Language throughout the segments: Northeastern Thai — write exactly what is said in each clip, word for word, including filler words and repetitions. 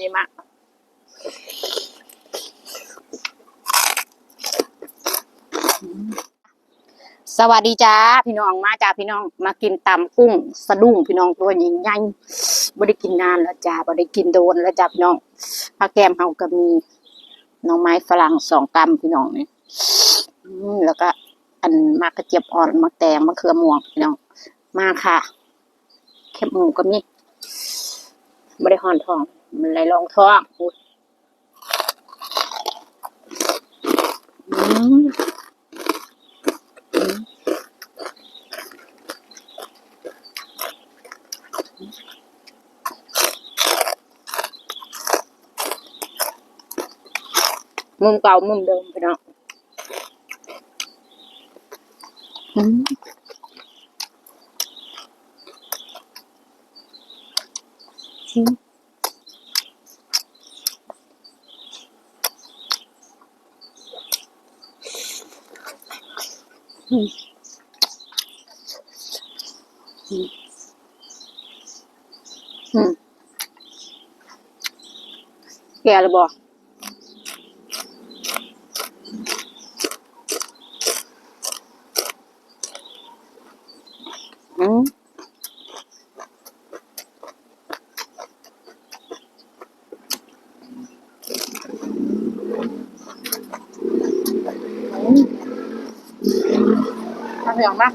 นี่มา สวัสดีจ้าพี่น้อง มาจ้าพี่น้อง มากินตำกุ้งสะดุ้งพี่น้อง ตัวใหญ่ๆ บ่ได้กินนานแล้วจ้า บ่ได้กินโดนแล้วจ้าพี่น้อง ผักแกมเฮาก็มี หน่อไม้ฝรั่งสองกำพี่น้องนี่ อืม แล้วก็อันหมากกระเจี๊ยบอ่อน หมากแตง มะเขือม่วงพี่น้อง มาค่ะ แคบหมูก็มี บ่ได้ฮ้อนท้อง มันไหลรองท้อง อุ๊ย อืม อืม มุมเก่ามุมเดิมพี่น้อง อืม อืม อืม อืม อืม แก่แล้วบ่ อืม อืม เอาเสียงมา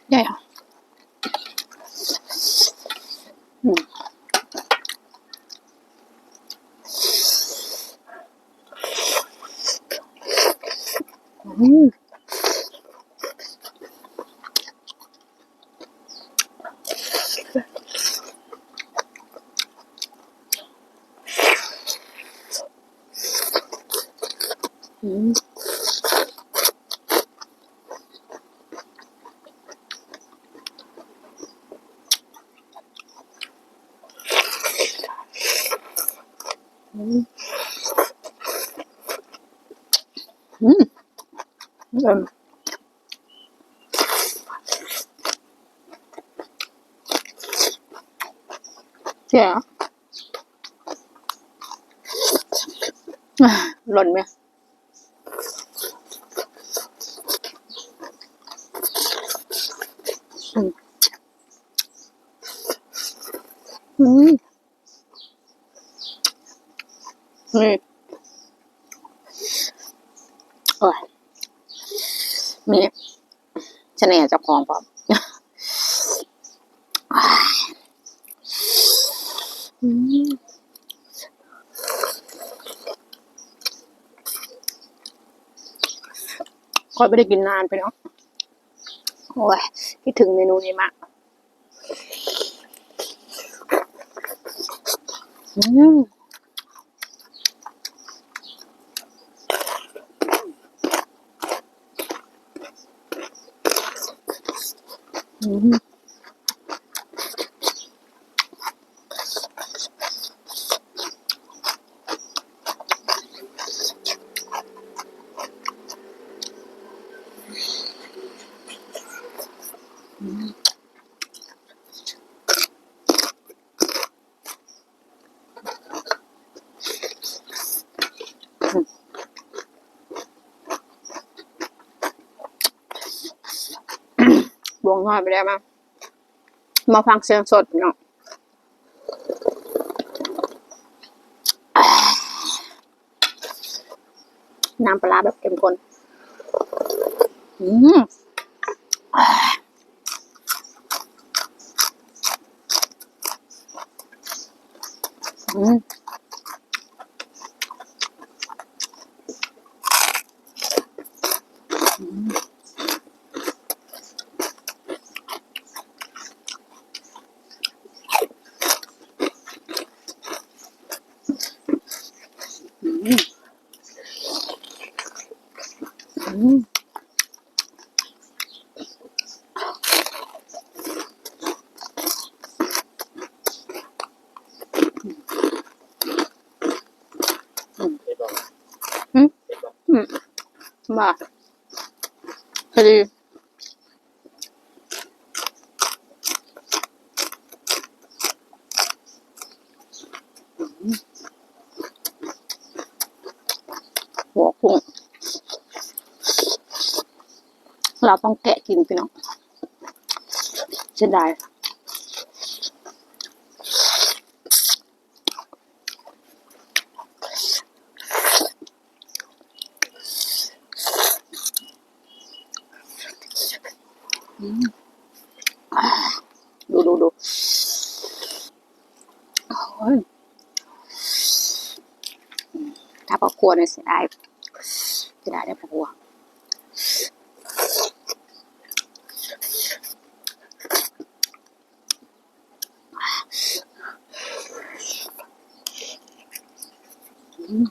ใหญ่อะ อืม อืม อืม อืม อืม อืม เสีย หล่นไหม อืม อืม นี่ โอ้ย นี่ เสน่ห์เจ้าของพร้อม อืม ข้อยบ่ได้กินนานพี่น้อง โอ้ย คิดถึงเมนูนี้มาก อืม อืม อืม วงน้อยไปแล้วมั้ง มาฟังเสียงสดเนาะ น้ำปลาร้าแบบเข้มข้น อืม อืม อืม อืม อืม อืม อืม มา พอดี อืม เราต้องแกะกินพี่น้อง เสียดาย อืม ดู ดู ดู โอ้ย ถ้าผักกัวเนี่ยเสียดาย เสียดายได้ผักกัว อืม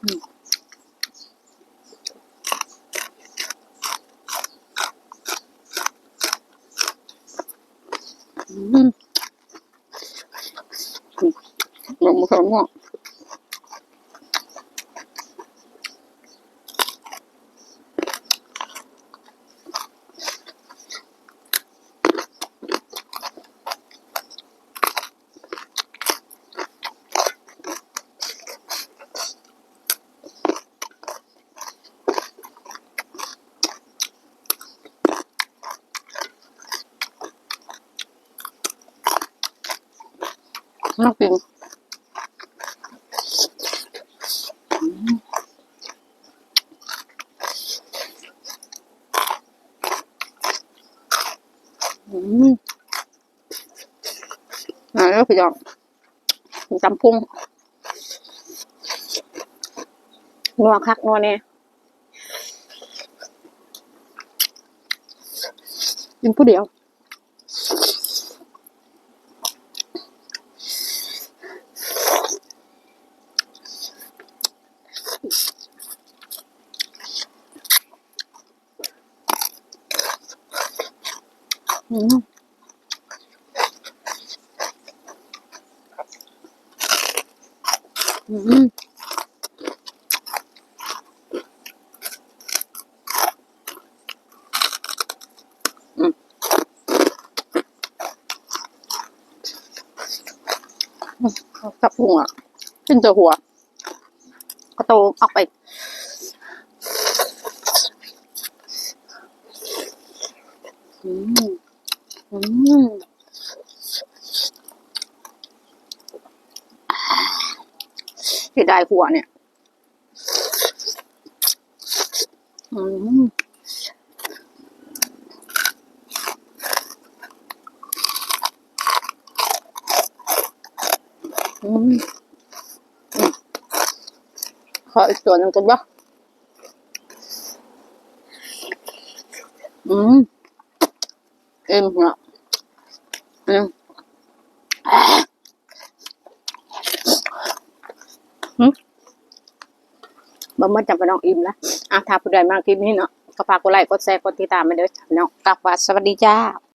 อืม อืม ลงมาใส่หม้อ น่ากิน อืม อืม มาแล้วพี่น้อง ตำพุง นัวคักนัวแน่ กินผู้เดียว อืม อืม อืม กับหัว ขึ้นแต่หัว กระโตออกไป อืม อืม เสียดายหัวเนี่ย อืม อืม อืม ขออีกส่วนหนึ่งกันเนาะ อืม อิ่มเนาะ อืม หึ บ่หมดจ้ะพี่น้อง อิ่มแล้ว อ่ะ ถ้าผู้ใดมักคลิปนี้เนาะ ก็ฝากกดไลค์ กดแชร์ กดติดตามไปเด้อจ้ะพี่น้อง กลับว่าสวัสดีจ้า